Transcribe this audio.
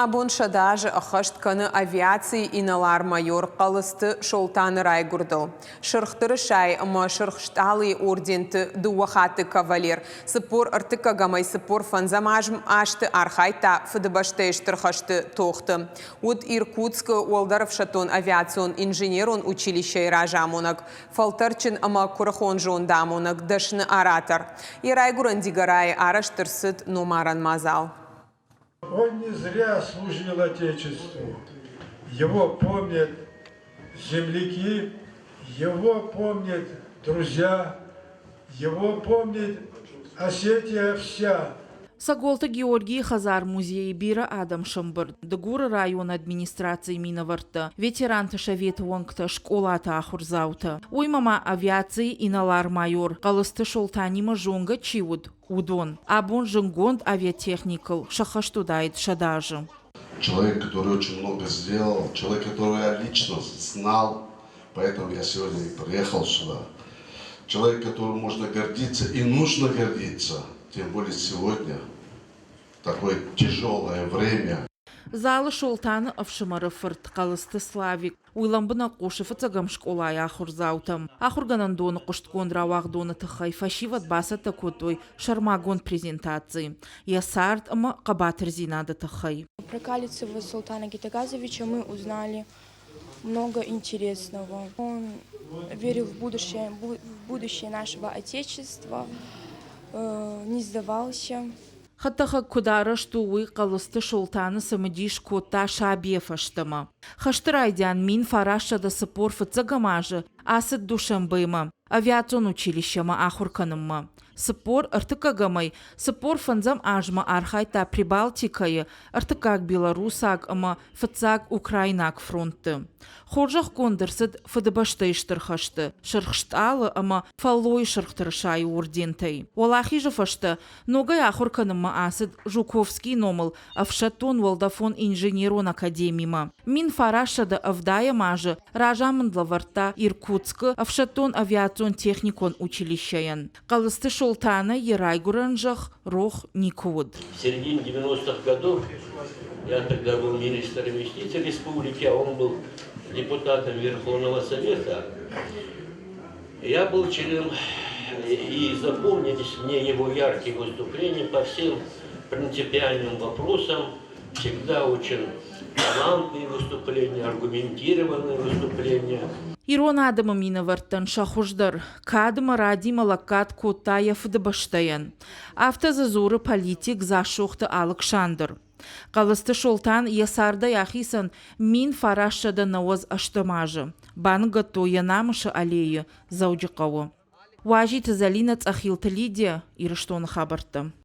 Абон 100 азы ӕххӕст кӕны авиацийы инӕлар-майор Хъӕлыцты Солтаны райгуырдыл. Сырх тырысайы ӕмӕ Сырх стъалыйы орденты дыууӕ хатты кавалер 43-ӕмӕй 45-ӕм азты архайдта Фыдыбӕстӕйы Стыр хӕсты тохты. Уыд Иркутскы уӕлдӕр ӕфсӕддон авиацион инженерон училищӕйы разамонӕг, фӕлтӕрдджын ӕмӕ куырыхон зондамонӕг, дӕсны оратор. Йӕ райгуырӕн Дигорайы арӕзт ӕрцыд номарӕн мадзал. Он не зря служил Отечеству. Его помнят земляки, его помнят друзья, его помнит Осетия вся. Цӕголты Георгийы хӕдзар-музейы бирӕ адӕм сӕмбырд. Дыгуры районы администрацийы минӕвӕрттӕ, ветеранты советы уӕнгтӕ, скъолаты ахуырдзаутӕ. Уыимӕ ма авиацийы инӕлар-майор Хъӕлыцты Солтанимӕ зонгӕ чи уыд, уыдон. Абон зындгонд авиатехникыл сӕххӕст уыдаид 100 азы. Человек, который очень много сделал, человек, которого я лично знал, поэтому я сегодня и приехал сюда. Человек, которым можно гордиться и нужно гордиться, тем более сегодня, в такое тяжелое время. Залы Солтаны ӕфсымӕры фырт Хъӕлыцты Славик. Уый лӕмбынӕг хъусы фыццӕгӕм скъолайы ахуырдзаутӕм. Ахуыргӕнӕндоны хъуыстгонд рауагъдоны тыххӕй фӕсивӕд бацӕттӕ кодтой сӕрмагонд презентаци йӕ цард ӕмӕ хъӕбатырдзинады тыххӕй. Про Калицева Султана Гитагазовича мы узнали много интересного. Он верил в будущее нашего Отечества, не сдавался. Хӕдтӕхӕг куыд арӕзт у, уый Хъӕлыцты Солтаны цымыдис кодта сабийӕ фӕстӕмӕ. Хӕсты райдиан 1945 азы ацыд Душанбемӕ, авиацион училищемӕ ахуыр кӕнынмӕ. 43-ӕмӕй 45-ӕм азмӕ архайдта Прибалтикӕйы, ӕртыккаг белорусаг ӕмӕ фыццаг украинаг фронтты. Хорзӕхгонд ӕрцыд Фыдыбӕстӕйы Стыр хӕсты, Сырх Стъалы ӕмӕ Фӕллойы Сырх Тырысайы ордентӕй. Уӕлахизы фӕстӕ ногӕй ахуыр кӕнынмӕ ацыд Жуковскийы номыл ӕфсӕддон-уӕлдӕфон инженерон академимӕ. 1970 азы разамынд лӕвӕрдта Иркутскы ӕфсӕддон авиацион техникон училищӕйӕн. Хъӕлыцты Солтанӕй йӕ райгуырӕн зӕхх рох никуы уыд. В середине 90-х годов я тогда был министром юстиции республики, а он был депутатом Верховного Совета. Я был членом, и запомнились мне его яркие выступления по всем принципиальным вопросам, всегда очень талантные выступления, аргументированные выступления. Ирон адӕмы минӕвӕрттӕн сӕ хуыздӕр кад ӕмӕ радимӕ лӕггад кодта йӕ фыдыбӕстӕйӕн. Афтӕ дзы дзуры политик Дзассохты Алыксандр. Хъӕлыцты Солтан йӕ цардӕй ахицӕн 1998 азы. Баныгӕдтой йӕ Намысы аллейы Дзӕуджыхъӕуы. Уазиты Зӕлинӕ, Цъӕхилты Лидия, Ирыстоны хабӕрттӕ.